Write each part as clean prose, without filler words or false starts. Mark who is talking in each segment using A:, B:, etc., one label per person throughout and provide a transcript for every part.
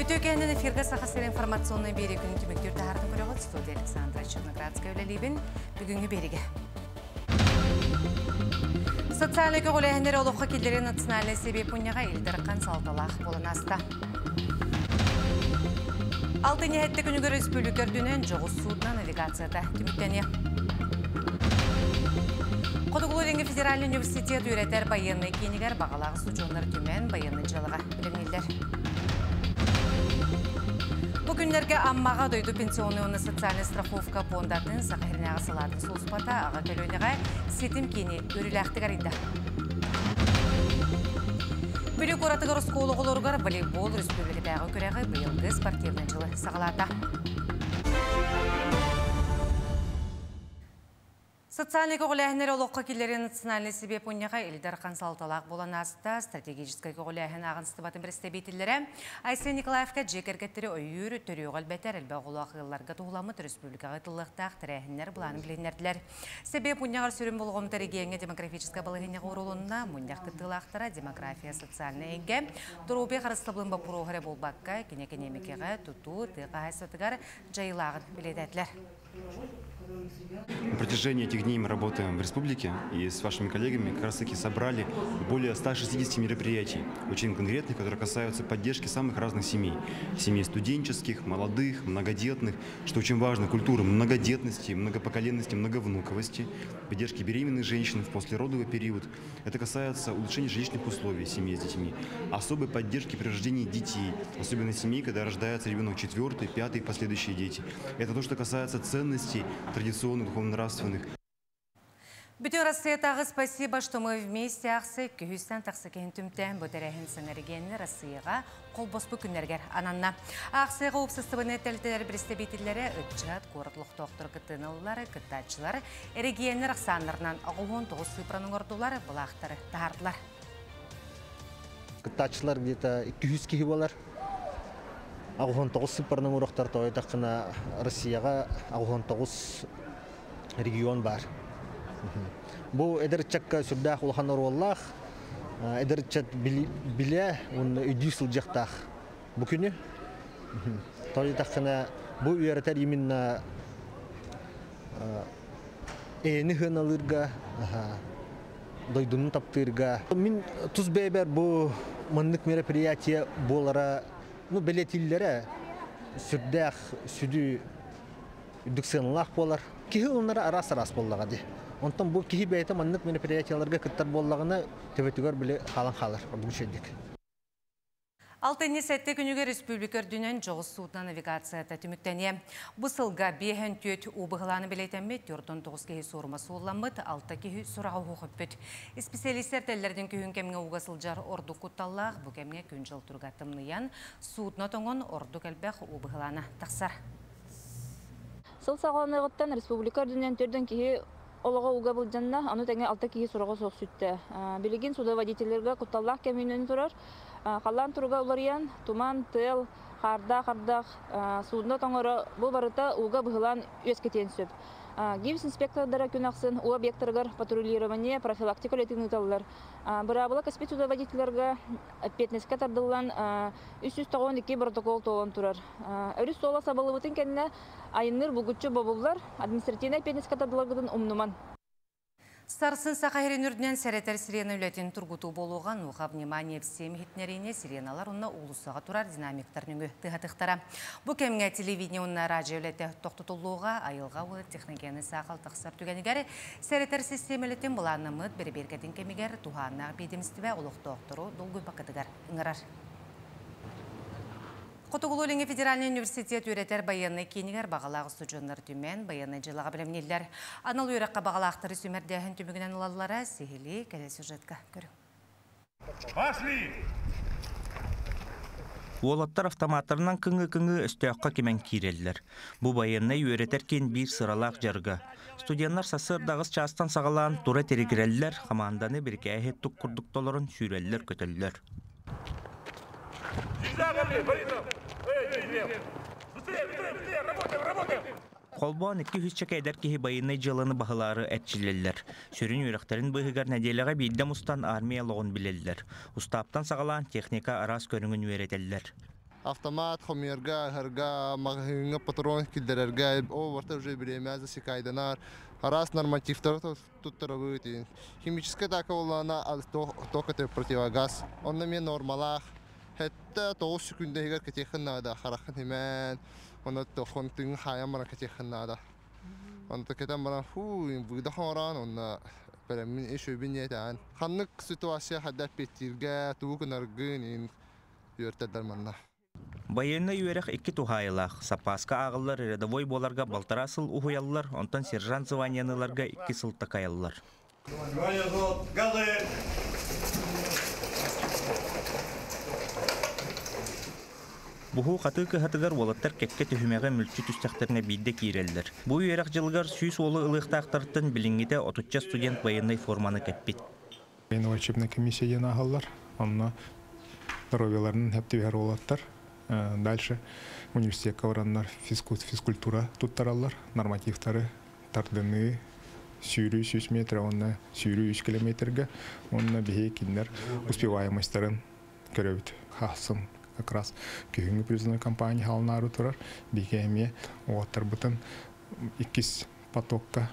A: Үтүө кэһинэн эфиргэ Саха сирэ информационнай биэрии күнүн түмүктүүр таһаартын көрөҕүт студия Александра Черноградская үлэлиибин. Бүгүҥҥү биэригэ. Социальнай көҕүлээһиннэри олоххо киллэрии национальнай сэбиэ пунньаҕа Ил Дархан салталаах буолан ааста. Алтынньы сэттэ күнүгэр өрөспүүбүлүкэ үрдүнэн дьоҕус судно навигацията түмүктэниэ. Хотугулуу-Илиҥҥи федеральнай университет үөрэтэр байыаннай киинигэр баҕалаах устудьуоннар түмэн байыаннай дьыалаҕа бэлэмнииллэр. Бу күннэргэ Аммаҕа дойду пенсионнай уонна социальнай страховка пуондатын Саха сиринээҕи салаатын сулууспата аҕа көлүөнэҕэ ситим киини үөрүүлээхтик арыйда. Бүлүү куоратыгар оскуола оҕолоругар волейбол республикатааҕы күрэҕи быйылгы спортивнай дьылы саҕалаата. Социальнай көҕүлээһиннэри олоххо киллэрии национальнай себе пунньаҕа Ил Дархан салалталаах буолан ааста стратегическай көҕүлээһин ааҕыныстыбатын представителлэрэ Айсен Николаевка дьиэ кэргэттэри өйүүр, төрүөҕү элбэтэр элбэх оҕолоох ыалларга туһуламмыт республикаҕа ыытыллыахтаах тэрээһиннэр былаанын билиһиннэрдилэр. Себе мунньаҕар сүрүн болҕомто региоҥҥа демографическай балаһыанньаҕа уурулунна. Мунньах кыттыылаахтара демография социальнай эйгэ, доруобуйа харыстабылын боппуруоһа эрэ буолбакка, кини экэниэмикэҕэ, тутуу, тыа хаһаайыстыбатыгар дьайыылааҕын бэлиэтээтилэр.
B: На протяжении этих дней мы работаем в республике и с вашими коллегами как раз таки собрали более 160 мероприятий, очень конкретных, которые касаются поддержки самых разных семей. Семей студенческих, молодых, многодетных, что очень важно, культуры многодетности, многопоколенности, многовнуковости, поддержки беременных женщин в послеродовый период. Это касается улучшения жилищных условий семьи с детьми, особой поддержки при рождении детей, особенно семей, когда рождается ребенок четвертый, пятый и последующие дети. Это то, что касается ценностей традиционных, духовно-нравственных.
A: Бүтүн Россиятааҕы «Спасибо, что мы вместе» аахсыйа 200-тэн тахса киһини түмтэ. Бу тэрээһин саҥа эрэгийиэннэр Россияҕа холбоспут күннэригэр ананна. Аахсыйаҕа уопсастыбаннай тэрилтэлэр представителлэрэ, ыччат, куорат олохтоохторо кыттыыны ыллылар, кыттааччылар эрэгийиэннэр ахсааннарынан 99 сыыппараны оҥордулар, былаахтары таһаардылар.
C: Кыттааччылар где-то 200 киһи буолар. 89 сыыппараны оҥоруохтар тоойдоххуна Россияҕа 89 регион баар. Бу эдэр ыччакка сүрдээх улахан оруоллаах, эдэр ыччат билэ уонна өйдүү сылдьыахтаах бу күнү. Тоойдоххуна бу үөрэтэр именно эйэни сыаналыырга, дойдуну таптыырга. Мин тус бэйэбэр бу маннык мероприятие буолара, ну, бэлиэтииллэрэ сүрдээх сүдү үрдүк сыаналаах буолар. Киһи ылынара араас-араас буоллаҕа дии. Онтон бу киһи бэйэтэ маннык мероприятияларга кыттар буоллаҕына, төбөтүгэр били хаалан хаалар ордук үчүгэйдик.
A: Алтынньы сэттэ күнүгэр республика үрдүнэн дьоҕус судно навигацията түмүктэниэ. Бу сылга биэһэн түөрт уу быһылааны бэлиэтэммит, 49 киһи суорума суолламмыт, алта киһи сураҕа суох. Исписэлиистэр этэллэринэн күһүн кэмҥэ ууга сылдьар ордук кутталлаах, бу кэмҥэ күн-дьыл туруга тымныйан, судно тоҥон ордук элбэх уу быһылаана тахсар.
D: Сыл саҕаланыаҕыттан республика үрдүнэн 4 киһи олоҕо ууга былдьанна, ону тэҥэ алта киһи сураҕа суох сүттэ. Билигин судоводителлэргэ кутталлаах кэм үүнэн турар. Халлаан туруга уларыйан, туман, тыал, хаардаах ардах, судно тоҥоро бу барыта ууга быһылаан үөскэтиэн сөп. ГИБС инспектордара күн ахсын уу объектарыгар патрулирование, профилактика үлэтин ыыталлар. Быраабыла кэспит судоводителлэргэ эппиэтинэскэ тардыллан 392 протокол туолан турар. Өрүс суола сабыллыбытын кэннэ айанныыр булгуччу бобуллар, административнай эппиэтинэскэ тардылларгытын умнумаҥ.
A: Сарсын Саха сирин үрдүнэн сэрэтэр сирена үлэтин тургутуу буолуоҕа. Онуоха «Внимание всем» иһитиннэриини сиреналар уонна уулуссаҕа турар динамиктар нөҥүө тыаһатыахтара. Бу кэмҥэ телевидение уонна радио үлэтэ тохтотуллуоҕа, айылҕа уонна техногеннай саахал тахсар түгэнигэр сэрэтэр систиэмэлэтин былааннаммыт бэрэбиэркэтин кэмигэр туһааннаах биэдэмистибэ олохтоохтору долгуйбаккытыгар ыҥырар. Хотугулуу-Илиҥҥи федеральнай университет үөрэтэр байыаннай киинигэр баҕалаах устудьуоннар түмэн байыаннай дьыалаҕа бэлэмнииллэр. Анал үөрэххэ баҕалаахтары сүүмэрдээһин түмүгүнэн ылаллара сиһилии кэлэр сюжетка көрүҥ.
E: Пошли! Уолаттар автоматтарынан кыҥыы-кыҥыы өстөөххө кимэн киирэллэр. Бу байыаннай үөрэтэр киин биир сыралаах дьарыга. Студеннар сарсыарда 8 чаастан саҕалаан тура тиригирэллэр, хамаанданы бирикээһи тук курдук толорон сүүрэллэр-көтөллөр.
F: Сюда, Борисов! Эй, быстрее, быстрее, быстрее, работаем, работаем!
E: Холбоон 200 эдэр киһи байыаннай дьыаланы баһылаары эрчиллэллэр. Сүрүн үөрэхтэрин быыһыгар нэдиэлэҕэ биирдэ мустан армия олоҕун билэллэр. Устааптан саҕалаан техника араас көрүҥүн үөрэтэллэр.
G: Автомат хомуйарга, ыһарга, маҕаһыыҥҥа патрон киллэрэргэ, ол барыта уже бириэмэ засекайданар, араас нормативтары туттарабыт. Химическая атака буоллаҕына туох это противогаз. Онно эмиэ нормалаах. Хэттэ 9 секунда иһигэр кэтиэххин наада, хараххын химээн, онно тохон тыҥ хаайан баран кэтиэххин наада. Онто кэтэн баран фу, выдох оҥороон, онно бэлэммин ис өйбүн иэтээн. Ханнык ситуация хайда эппиэттииргэ, тугу гынаргын иин үөртэрдэр манна.
E: Байыаннай үөрэх икки туһаайылаах. Саппааска ааҕыллар рядовой буоларга балтараа сыл уһуйаллар, онтон сержант званиены ыларга 2 сыл такайаллар. Буһуу хатыы кыһатыгар уолаттар кэккэ түһүмэҕи мүлчү түстэхтэринэ биирдэ киирэллэр. Бу үөрэх дьылыгар 100 уолу ылыахтаахтартан билиҥҥитэ 30 студент байыаннай форманы кэппит.
H: Военная учебная комиссия диэн ааһаллар. Онно здоровьеларын хэптибэһэр уолаттар. Дальше университекка бараннар физкультура туттараллар, нормативтары тардыныы, сүүрүү 100 метр, уонна сүүрүү 3 километрга, уонна биһи кинилэр успеваемостарын көрөбүт. Хасын как раз күһүҥҥү призывной кампания халнаары турар, биһиги эмиэ уолаттарбытын иккис потокка,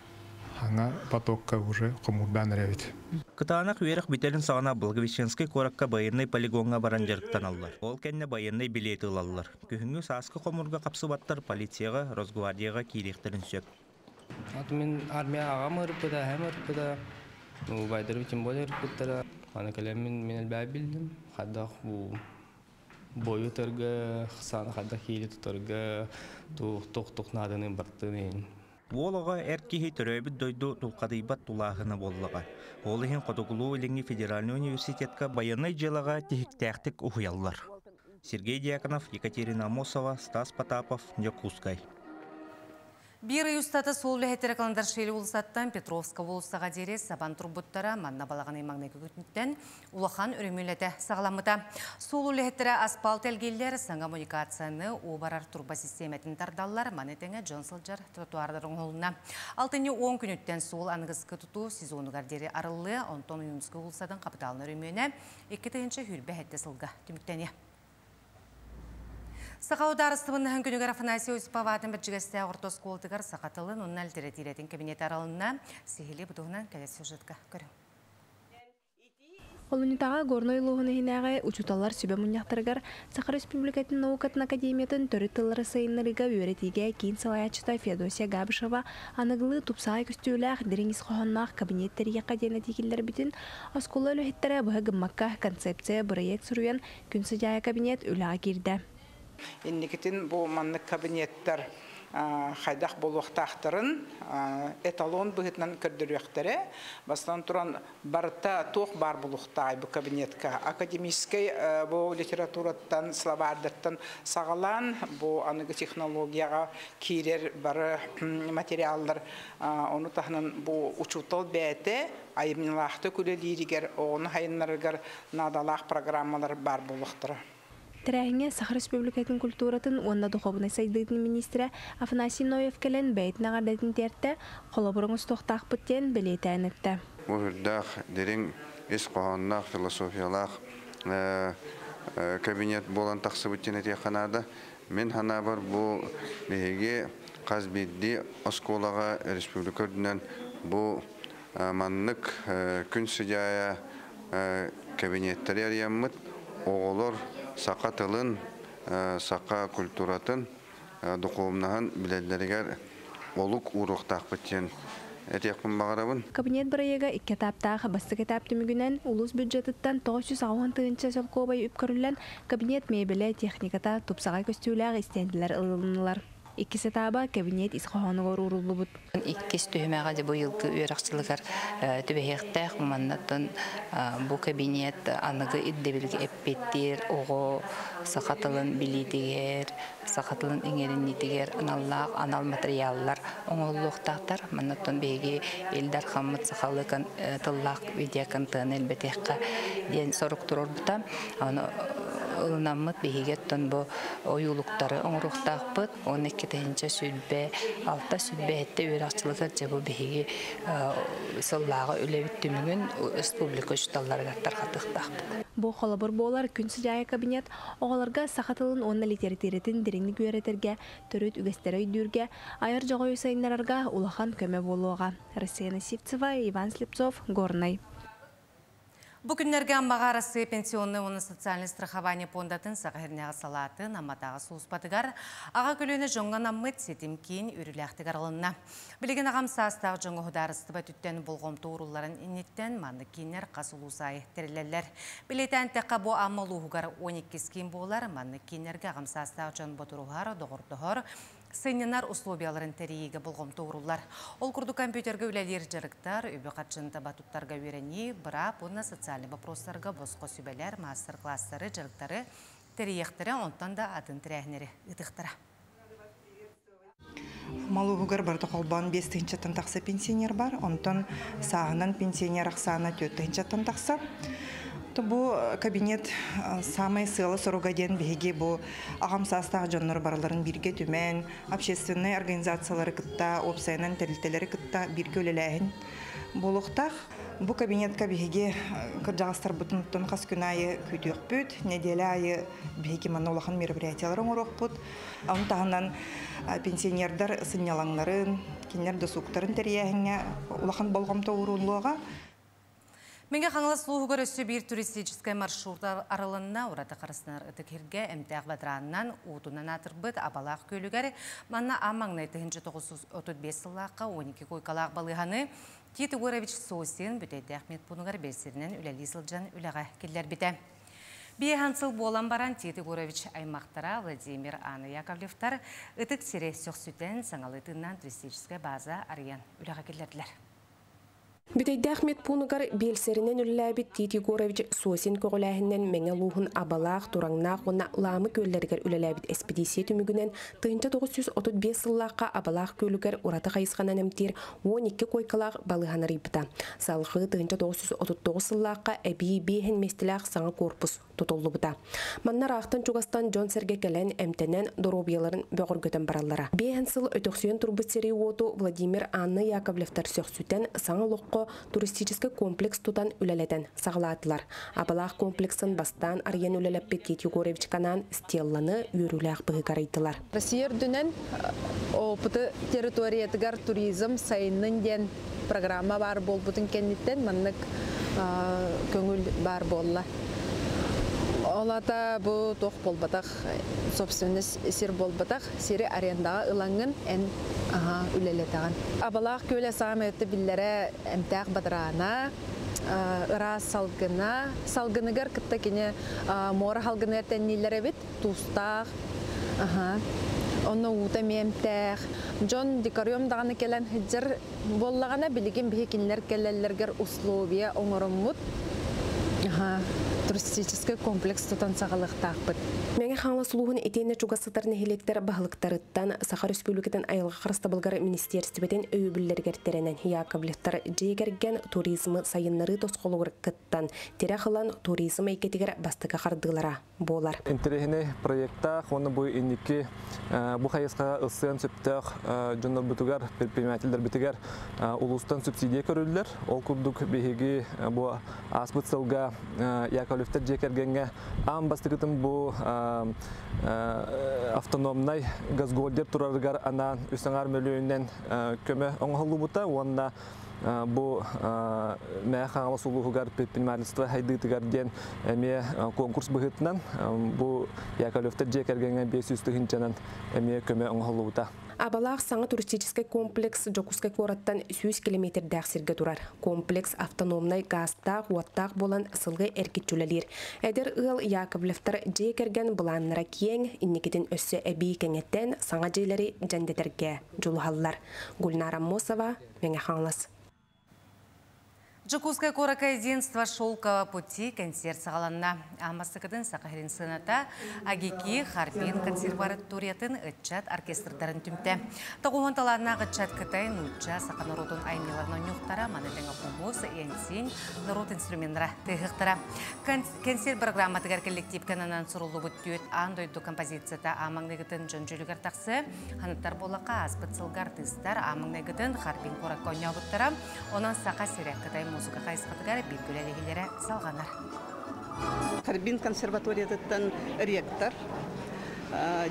H: хаҥа потокка уже хомуурдаан эрэбит.
E: Кытаанах үөрэх бүтэрин саҕана Благовещенскай куоракка байыаннай полигоҥҥа баран дьарыктаналлар. Ол кэннэ байыаннай билиэти ылаллар. Күһүҥҥү сааскы хомуурга хапсыбаттар полицияҕа, Росгвардияҕа киириэхтэрин сөп.
I: Мин армия аҕам ырыппыта, эһэм ырыппыта, убайдарым тем более ырыппыттара. Аны кэлэн мин элбэҕи биллим. Хайдах бу бойу тутарга, сааны хайдах киили тутарга, туох-туох нааданы бартын иһин.
E: Уол оҕо эр киһи төрөөбүт дойду тулхадыйбат тулааһына буоллаҕа. Ол иһин Хотугулуу-Илиҥҥи федеральнай университетка байыаннай дьыалаҕа тиһиктээхтик уһуйаллар. Сергей Дьяконов, Екатерина Амосова, Стас Потапов, Дьокуускай.
A: Биир ый устата суол үлэһиттэрэ Каландаршвили уулуссаттан Петровска уулуссаҕа диэри сабан турбуттара манна балаҕан ый маҥнайгы күнүттэн улахан өрөмүөннэтэ саҕаламмыта. Суол үлэһиттэрэ аспаал тэлгииллэр, саҥа коммуникацияны уу барар турба систиэмэтин тардаллар, маны тэҥэ дьон сылдьар тротуардар оҥоһулунна. Алтынньы 10 күнүттэн суол аныгыскы тутуу сезонугар диэри арыллыа, онтон Ойуунускай уулуссатын хапытаалын өрөмүөнэ 2027 сылга түмүктэниэ. Саха удаарыстыбыннаһын күнүгэр Афанасий Осипов аатын Бэрдьигэстээх орто оскуолатыгар саха тылын уонна литэрэтиирэтин кабинета арылынна. Сиһилии бу туһунан кэлэр сюжетка көрүҥ.
J: Олунньутааҕы Горнай улууһун иһинээҕи учууталлар сүбэ мунньахтарыгар Саха Республикатын наукатын академиятын төрүт тыллары сайыннарыыга үөрэтиигэ киин салайааччыта Феодосия Габышева аныгылыы тупсаҕай көстүүлээх дириҥ ис хоһоонноох кабинет тэрийиэххэ диэн этии киллэрбитин оскуола үлэһиттэрэ быһа гыммакка концепция бырайыак суруйан күн сыдьаайа кабинет үлэҕэ киирдэ.
K: Инникитин бу маннык кабинеттар хайдах буолуохтаахтарын эталон быһыытынан көрдөрүөхтэрэ. Бастатан туран, барыта туох баар буолуохтааҕый бу кабинетка. Академическай бу литератураттан, словардартан саҕалаан, бу аныгы технологияҕа киирэр бары материаллар, ону таһынан бу учуутал бэйэтэ айымньылаахтык үлэлииригэр, оҕону сайыннарарыгар наадалаах программалар баар буолуохтара.
J: Тэрээһиҥҥэ Саха Республикатын культуратын уонна духуобунай сайдыытын министрэ Афанасий Ноев кэлэн бэйэтин эҕэрдэтин тиэртэ, холобур оҥостуохтаахпыт диэн бэлиэтээн эттэ.
L: Бу үрдээх, дириҥ ис хоһоонноох, философиялаах кабинет буолан тахсыбыт диэн этиэххэ наада. Мин санаабар бу биһиги хас биирдии оскуолаҕа республика үрдүнэн бу маннык күн сыдьаайа кабинеттары арыйаммыт оҕолор саха тылын, саха культуратын, духовнаһын билэллэригэр олук ууруохтаахпыт диэн этиэхпин баҕарабын.
J: Кабинет бырайыага икки этаптаах. Бастакы этап түмүгүнэн улуус бюджетыттан 980 тыһыынча солкуобай үп көрүллэн, кабинет мебелэ, техниката, тупсаҕай көстүүлээх истиэндэлэр ылылыннылар. Иккис этаба кабинет ис хоһоонугар ууруллубут.
M: Иккис түһүмэҕэ быйылгы үөрэх дьылыгар түбэһиэхтээх маннаттан бу кабинет аныгы ирдэбилгэ эппиэттиир оҕо саха тылын билиитигэр, саха тылын иҥэринниитигэр аналлаах анал материаллар оҥоһуллуохтаахтар. Маннаттан биһиги Ил Дархаммыт сахалыы тыллаах видеоконтент элбэтиэххэ диэн сорук туруорбута. Аны ылынаммыт биһиги оттон бу ойуулуктары оҥоруохтаахпыт. 12 тыһыынча 26 27 үөрэх дьылыгар дьэ бу биһиги сыллааҕы үлэбит түмүгүн республика учууталларыгар тарҕатыахтаахпыт.
J: Бу холобур буолар Күн сыдьаайа кабинет оҕолорго саха тылын уонна литературатын дириҥник үөрэтэргэ, төрүт үгэстэри өйдүүргэ, айар дьоҕуру сайыннарарга улахан көмө буолуоҕа. Россияна Сивцева, Иван Слепцов, Горнай.
A: Бу күннэргэ Аммаҕа Арассыыйа пенсионнай уонна социальнай страхование пуондатын Саха сиринээҕи салаатын Амматааҕы сулууспатыгар аҕа көлүөнэ дьоҥҥо анаммыт ситим киин үөрүүлээхтик арылынна. Билигин аҕам саастаах дьоҥҥо судаарыстыба өттүттэн болҕомто уурулларын инниттэн маннык кииннэр хас улуус аайы тэриллэллэр. Бэлиэтээн эттэххэ, бу Амма улууһугар 12 киин буолар. Маннык кииннэргэ аҕам саастаах дьон бодоруһар, доҕордоһор, сынньанар условияларын тэрийиигэ болҕомто ууруллар. Ол курдук компьютерга үлэлиир дьарыктар, үбү-харчыны таба туттарга үөрэнии, быраап уонна социальнай боппуруостарга босхо сүбэлэр, маастар-класстары, дьарыктары тэрийиэхтэрэ, онтон да атын тэрээһиннэри ыытыахтара.
N: Малууһугар барыта холбоон 5 тыһыынчаттан тахса пенсионер бар, онтон сааһынан пенсионер ахсаана 4 тыһыынчаттан тахса. Бу кабинет самай сыала-соруга диэн биһиги бу аҕам саастаах дьоннор барыларын бииргэ түмэн, общественнай организациялары кытта, уопсайынан тэрилтэлэри кытта бииргэ үлэлээһин буолуохтаах. Бу кабинетка биһиги кырдьаҕастарбытын хас күн аайы күүтүөхпүт, нэдиэлэ аайы биһиги манна улахан мероприятиялары оҥоруохпут. Ону таһынан пенсионердар сынньалаҥнарын, кинилэр досугтарын тэрийээһиҥҥэ улахан болҕомто ууруллуоҕа.
A: Мэҥэ Хаҥалас улууһугар өссө биир туристическай маршрут арылынна. Ураты харыстанар ытык сиргэ эмтээх бадараанынан уутунан аатырбыт Абалаах күөлүгэр манна аан маҥнай 1935 сыллаахха 12 куойкалаах балыыһаны Тит Егорович Сосин Бүтэйдээх медпуунугар биэлсэринэн үлэлии сылдьан үлэҕэ киллэрбитэ. Биэһэн сыл буолан баран Тит Егорович аймахтара Владимир Анна Яковлевтар ытык сири сөхсүтэн саҥалыы тыыннаан туристическай база арыйан үлэҕэ киллэрдилэр.
O: Бүтэйдээх медпуунугар биэлсэринэн үлэлээбит Тит Егорович Сосин көҕүлээһининэн Мэҥэ улууһун Абалаах, Тураҥнаах уонна Лаамы күөллэригэр үлэлээбит эспэдииссийэ түмүгүнэн 1935 сыллаахха Абалаах күөлүгэр ураты хайысханан эмтиир 12 куойкалаах балыыһаны арыйбыта. Салгыы 1939 сыллаахха эбии биэһин миэстэлээх саҥа корпус тутуллубута. Манна ыраахтан-чугастан дьон-сэргэ кэлэн, эмтэнэн, доруобуйаларын бөҕөргөтөн бараллара. Биэһэн сыл өтөхсүйэн турбут сири уоту Владимир Анна Яковлевтар сөхсүтэн, саҥа олоххо туристическай комплекс тутан үлэлэтэн саҕалаатылар. Абалаах комплексын бастаан арыйан үлэлэппит Тит Егорович Канаан Стелланы үөрүүлээх быһыыга арыйдылар.
P: Россия үрдүнэн опыты территориятыгар туризм сайыннын диэн программа баар буолбутун кэнниттэн маннык көҥүл баар буолла. Ол аата бу туох буолбатах, собственность сир буолбатах, сири арендаҕа ылаҥҥын эн аһа үлэлэтэҕин. Абалаах күөлэ саамай биллэрэ эмтээх бадараана, ыраас салгына, салгыныгар кытта кини муора салгыныгар тэннииллэр эбит, туустаах, аха. Онно уута эмтээх. Дьон дикарем даҕаны кэлэн сылдьар буоллаҕына, билигин биһи кинилэр кэлэллэргэр условия оҥороммут. Аха, туристическай комплекс тутан саҕалыахтаахпыт.
O: Мэҥэ Хаҥалас улууһун итиэннэ чугас сытар нэһилиэктэр баһылыктарыттан Саха Республикатын айылҕа харыстабылыгар министиэристибэтин өйөбүллэригэр тирэнэн Яковлевтар дьиэ кэргэн туризмы сайыннарыы тосхолугар кыттан, тирэх ылан туризм эйгэтигэр бастакы хардыылара буолар.
Q: Интэриэһинэй проектаах уонна бу инники бу хайысхаҕа ылсыан сөптөөх дьоннорбутугар, предпринимателлэрбитигэр улуустан субсидия көрүллэр. Ол курдук биһиги бу ааспыт сылга Яковлевтар дьиэ кэргэҥҥэ аан бастакытын бу автономнай газгольдер турарыгар анаан үс аҥаар мөлүйүөнүнэн көмө оҥоһуллубута уонна бу Мэҥэ Хаҥалас улууһугар предпринимательство сайдыытыгар диэн эмиэ конкурс быһыытынан бу Яковлевтар дьиэ кэргэҥҥэ 500 тыһыынчанан эмиэ көмө оҥоһуллубута.
O: Абалаах саҥа туристическай комплекс Дьокуускай куораттан 100 километрдээх сиргэ турар. Комплекс автономнай гаастаах, уоттаах буолан сылгы эргиччи үлэлиир. Эдэр ыал Яковлевтар дьиэ кэргэн былааннара киэҥ, инникитин өссө эбии кэҥэтэн саҥа дьиэлэри дьэндэтэргэ дьулуһаллар. Гульнара Аммосова, Мэҥэ Хаҥалас.
A: Дьокуускай куоракка Единство шелкового пути кэнсиэр саҕаланна. Аан бастакытын Саха сирин сыаната АГИКИ Харбин консерваториятын ыччат оркестрдарын түмтэ. 90 талааннаах ыччат кытай, нуучча, саха норуотун айымньыларын оонньуохтара, маны тэҥэ хомус, яньцинь, норуот инструменнара тыаһыахтара. Кэнсиэр программатыгар коллективка ананан суруллубут түөрт аан дойду композицията аан маҥнайгытын дьон дьүүлүгэр тахсыа. Санатар буоллахха, ааспыт сылга артыыстар аан маҥнайгытын Харбин куоракка оонньообуттара. Онон Саха сирэ Кытай музыка хайысхатыгар бииргэ үлэлэһиилэрэ салҕанар.
R: Харбин консерваториятыттан ректор,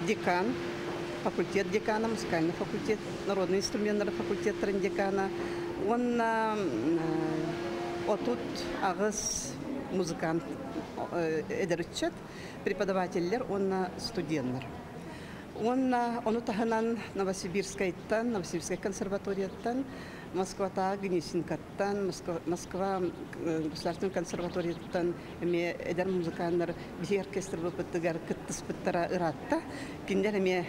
R: декан, факультет декана, музыкальный факультет, народный инструменттар факультеттарын декана, уонна 38 музыкант эдэр ыччат, преподавателлэр уонна студеннар. Уонна ону таһынан Новосибирскайтан, Новосибирскай консерваторияттан, Москватааҕы Гнесинкаттан, Москва государственной консерваторияттан эмиэ эдэр музыканнар биһиги оркестрбытыгар кыттыспыттара ыраатта. Кинилэр эмиэ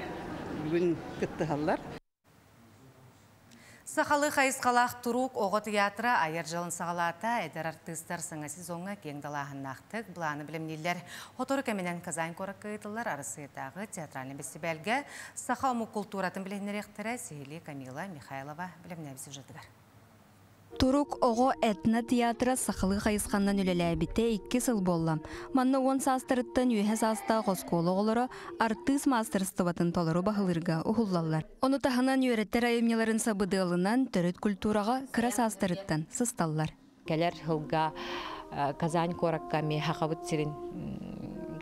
R: бүгүн кыттыһаллар.
A: Сахалыы хайысхалаах Турук оҕо театра айар дьалын саҕалаата. Эдэр артыыстар саҥа сезоҥҥа киэҥ далааһыннаахтык былааны бэлэмнииллэр. Сотору кэминэн Казань куоракка ыытыллар Арассыыйатааҕы театральнай бэстибээлгэ саха омук култууратын билиһиннэриэхтэрэ. Сиһилии Камила Михайлова бэлэмнээбит сюжетыгар.
S: Турук оҕо этно-театра сахалыы хайысханнан үлэлээбитэ 2 сыл буолла. Манна 10 саастарыттан үөһэ саастаах оскуола оҕолоро артыыс маастарыстыбатын толору баһылыырга уһуллаллар. Ону таһынан үөрэтэр айымньыларын сабыдыалынан төрүт культураҕа кыра саастарыттан сысталлар.
T: Кэлэр сылга Казань куоракка эмиэ Сахабыт сирин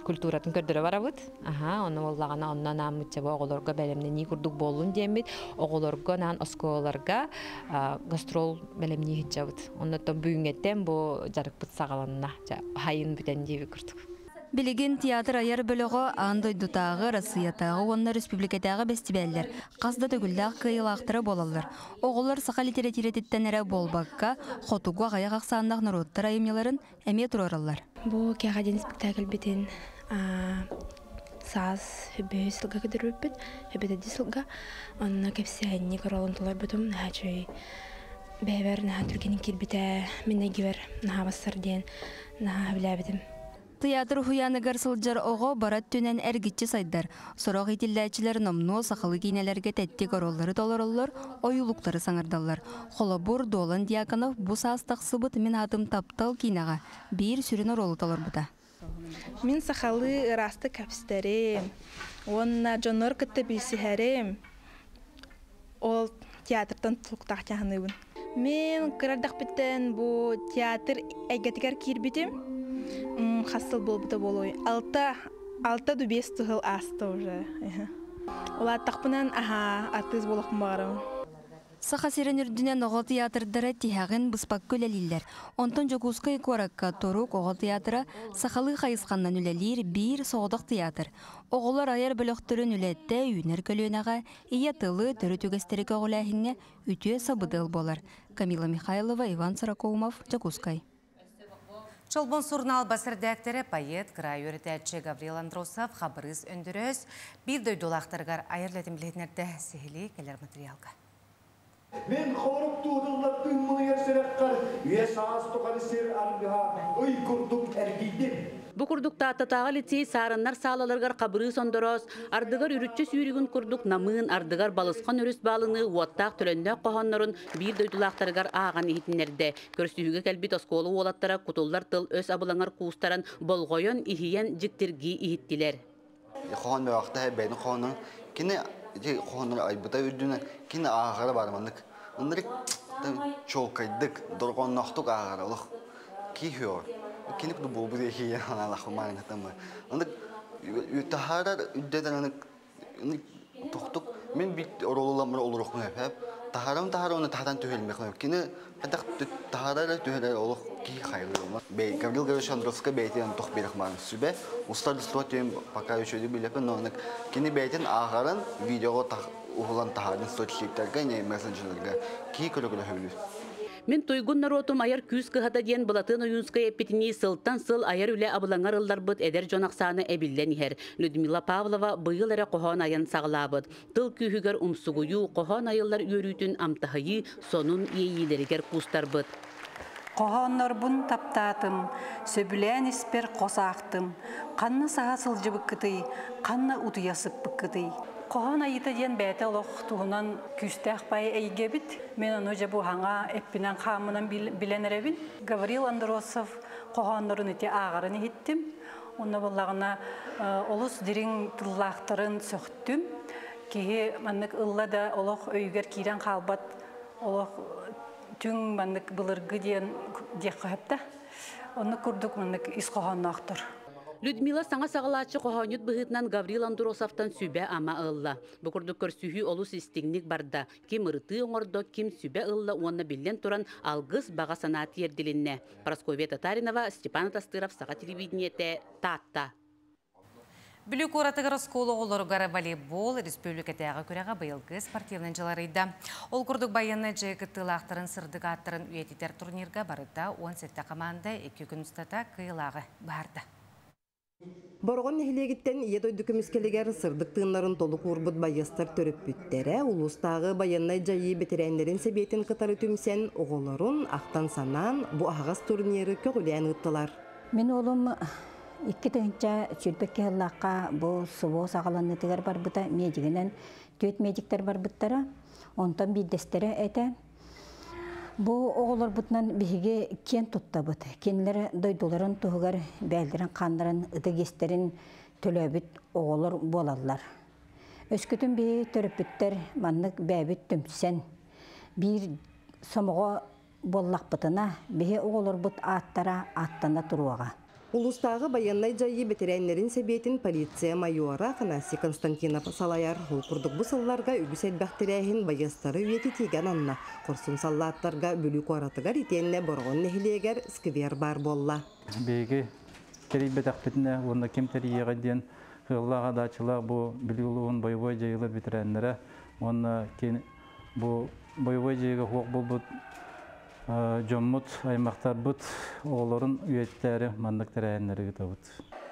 T: культуратын көрдөрө барабыт. Аха, ону буоллаҕына онно анааммыт оҕолорго бэлэмнэнии курдук буоллун диэммит, оҕолорго анаан оскуолаларга гастрол бэлэмнии сылдьабыт. Оннуттан бүгүҥҥэттэн бу дьарыкпыт саҕаланна. Хайын бүтэн диэби курдук.
S: Билигин театр айар бөлөҕө аан дойдутааҕы, Россиятааҕы уонна республикатааҕы бэстибээллэр хас да төгүллээх кыайыылаахтара буолаллар. Оҕолор саха литературатыттан эрэ буолбакка, хотугу аҕыйах ахсааннаах норуоттар айымньыларын эмиэ туруораллар.
J: Бу Кэҕэ диэн спектакльбитин саас 5 сылга көрдөрбүппүт, 7 сылга. Онно кэпсээнньик оруолун толорбутум, наһаа үчүгэй. Бэйэбэр наһаа түргэнник киирбитэ, мин эгибэр наһаа бассар диэн наһаа сөбүлээбитим.
S: Театр уһуйааныгар сылдьар оҕо бары өттүнэн эргиччи сайдар. Сорох иитиллээччилэр номнуо сахалыы киинэлэргэ тэттик оруоллары толороллор, ойуулуктары саҥардаллар. Холобур, Дуолан Дьяконов бу саас тахсыбыт «Мин аатым Таптал» киинэҕэ биир сүрүн оруолу толорбута.
U: Мин сахалыы ыраастык кэпсэтэрим, уонна дьоннор кытта билсиһэрим. Ол театртан тутулуктаах саныыбын. Мин кыра эрдэхпиттэн бу театр эйгэтигэр киирбитим. Хас сыл буолбута буолуой? 6 дуу, 5 сыл ааста уже. Улааттахпына, аха, артыыс буолуохпун баҕарабын.
S: Саха сирин үрдүнэн оҕо театрдара тиһигин быспакка үлэлииллэр. Онтон Дьокуускай куоракка Турук оҕо театра сахалыы хайысханнан үлэлиир биир соҕотох театр. Оҕолор айар бөлөхтөрүн үлэтэ үүнэр көлүөнэҕэ ийэ тылы, төрүт үгэстэри көҕүлээһиҥҥэ үтүө сабыдыал буолар. Камила Михайлова, Иван Сорокоумов, Дьокуускай.
A: Чолбон сурунаал бас эрэдээктэрэ, поэт, кыраайы үөрэтээччи Гаврил Андросов Хабырыыс Өндөрөөс биир дойдулаахтарыгар айар үлэтин билиһиннэрдэ. Сиһилии кэлэр материалга.
V: Мин хорук туудуллар тыыммыныгар сүрэххэр үйэ саас тухары сир аргыһа ый курдук эргийдим.
W: Бу курдук Тааттатааҕы лицей Саарыннар саалаларыгар Хабырыыс Ондороос ардыгар үрүччэ сүүрүгүн курдук намыын, ардыгар балысхан өрүс баалыныы уоттаах төлөннөөх хоһооннорун биир дойдулаахтарыгар ааҕан иһитиннэрдэ. Көрсүһүүгэ кэлбит оскуола уолаттара кутуллар тыл өс абылаҥар куустаран, болҕойон, иһийэн, дьиктиргии иһиттилэр.
X: Хоһоон бөҕөхтө бэйни хоһоонун кини хоһооннор айбыта үрдүнэн кини ааҕара бар маннык. Ынырык чуолкайдык, дорҕоонноохтук ааҕара олох киһиор. Кини куду буолбут эхие ханалах маанатамы. Ындык таһаарар үддетен ынык тохтук мен бит оролуламыр олорохмун эп. Таһарам таһар оны таһаран түһэлмек. Кини хатак таһарар түһэлер олох ки хайгы. Бей Гаврил Гаврилович Андроска бейтен тох берек ман сүбе. Устар дыслот пока еще билепен, но кини бейтен ааҕарын видеого уһулан таһарын соцсеттерге, не мессенджерлерге ки көрө-көрө хөбүлүр.
W: Мин туйгун норуотум айар күүс кыһата диэн Былатыан Ойуунускай эппитинии сылтан сыл айар үлэ абылаҥар ылларбыт эдэр дьон ахсаана эбиллэн иһэр. Людмила Павлова быйыл эрэ хоһоон айан саҕалаабыт. Тыл күүһүгэр умсугуйуу, хоһоон айыллар үөрүүтүн амтаһыйыы сонун иэйиилэригэр куустарбыт.
B: Хоһооннорбун таптаатым, сөбүлээн испэр хос аахтым. Ханна саһа сылдьыбыккытый, ханна утуйа сыппыккытый? Хоһоон айыыта диэн бэйэтэ олох туһунан күүстээх баай эйгэбит. Мин ону дьэ бу хаҥа эппинэн хааммынан билэн эрэбин. Гаврил Андросов хоһооннорун ити ааҕарын иһиттим. Онно буоллаҕына олус дириҥ тыллаахтарын сөхтүм. Киһи маннык ылла да олох өйүгэр киирэн хаалбат олох түҥ маннык былыргы диэн диэххэ сөп да. Оннук курдук маннык ис хоһоонноохтор.
W: Людмила саҥа саҕалааччы хоһоонньут быһыытынан Гаврил Андросовтан сүбэ-ама ылла. Бу курдук көрсүһүү олус истиҥник барда. Ким ырытыы оҥордо, ким сүбэ ылла уонна биллэн туран алгыс баҕа санаа тиэрдилиннэ. Прасковья Татаринова, Степан Атастыров, Саха телевидениетэ, Таатта.
A: Бүлүү куоратыгар оскуола оҕолоругар волейбол республикатааҕы күрэҕэ быйылгы спортивнай дьыларыйда. Ол курдук байыаннай дьайыы кыттыылаахтарын сырдык ааттарын үйэтитэр турнирга барыта 17 команда 2 күн устата кыайыылааҕы быһаарда.
C: Бороҕон нэһилиэгиттэн Ийэ дойду көмүскэлигэр сырдык тыыннарын толук уурбут байыастар төрөппүттэрэ улуустааҕы байыаннай дьайыы бэтэрээннэрин сэбиэтин кытары түмсэн оҕолорун ахтан-санаан бу аһаҕас турниры көҕүлээн ыыттылар.
D: Мин уолум 2022 сыллаахха бу СВО саҕаланыытыгар барбыта медигинэн түөрт медиктэр барбыттара. Онтон биирдэстэрэ этэ. Бу оҕолорбутунан биһиги киэн туттабыт. Кинилэр дойдуларын туһугар бэйэлэрин хааннарын ытык иэстэрин төлөөбүт оҕолор буолаллар. Өскөтүн биһиги төрөппүттэр маннык бэйэбит түмсэн биир сомоҕо буоллахпытына, биһи оҕолорбут ааттара ааттана туруоҕа.
C: Улуустааҕы байыаннай дьайыы бэтэрээннэрин сэбиэтин полиция майора Афанасий Константинов салайар. Ол курдук бу сылларга үгүс элбэх тэрээһин байыастары үйэтитиигэ ананна. Хорсун саллааттарга Бүлүү куоратыгар итиэннэ Бороҕон нэһилиэгэр сквер баар буолла.
F: Биһиги тэрийбэтэхпитинэ уонна ким тэрийиэҕэй диэн ыаллаах адааччылаах бу Бүлүү улууһун бойобуой дьайыылар бэтэрээннэрэ уонна бу бойобуой дьайыыга суох буолбут дьоммут, аймахтарбыт оҕолорун үйэтитээри маннык тэрээһиннэри ыытабыт.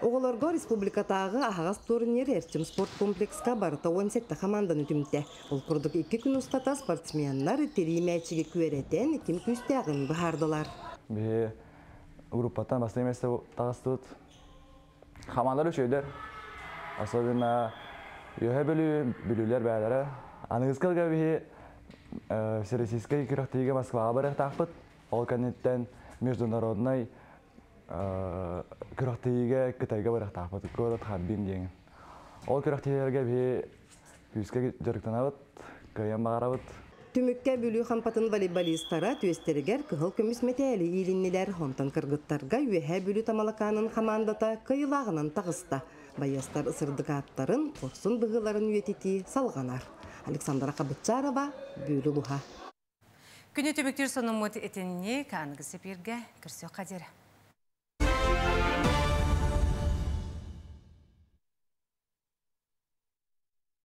C: Оҕолорго республикатааҕы аһаҕас турнир Эрчим спорткомплекска барыта 17 хамаанданы түмтэ. Ол курдук икки күн устата спортсменнар тирии мээчиги күөрэтэн ким күүстээҕин быһаардылар.
Y: Биһи группаттан бастакы место таҕыстыбыт. Хамаандалар үчүгэйдэр. Особенно Үөһэ Бүлүү, Бүлүүлэр бээлэрэ. Аныгыскы сылга биһи Всероссийскай күрэхтэһиигэ Москваҕа барыахтаахпыт. Ол кэнниттэн международнай күрэхтэһиигэ Кытайга барыахтаахпыт. Город Харбин диэн. Ол күрэхтэһиилэргэ биһи күүскэ дьарыктанабыт, кыайан баҕарабыт.
C: Түмүккэ Бүлүү Хампатын волейболистара түөстэригэр кыһыл көмүс мэтээли иилиннилэр. Онтон кыргыттарга Үөһээ Бүлүү Тамалакаанын хамаандата кыайыылааҕынан таҕыста. Байыастар сырдык ааттарын, хорсун быһыыларын үйэтитии салҕанар. Александра Хабытчарова, Бүлүү улууһа.
A: Күнү түмүктүүр сонуммут итинник аныгы сепирге көрсүөххэ диэри.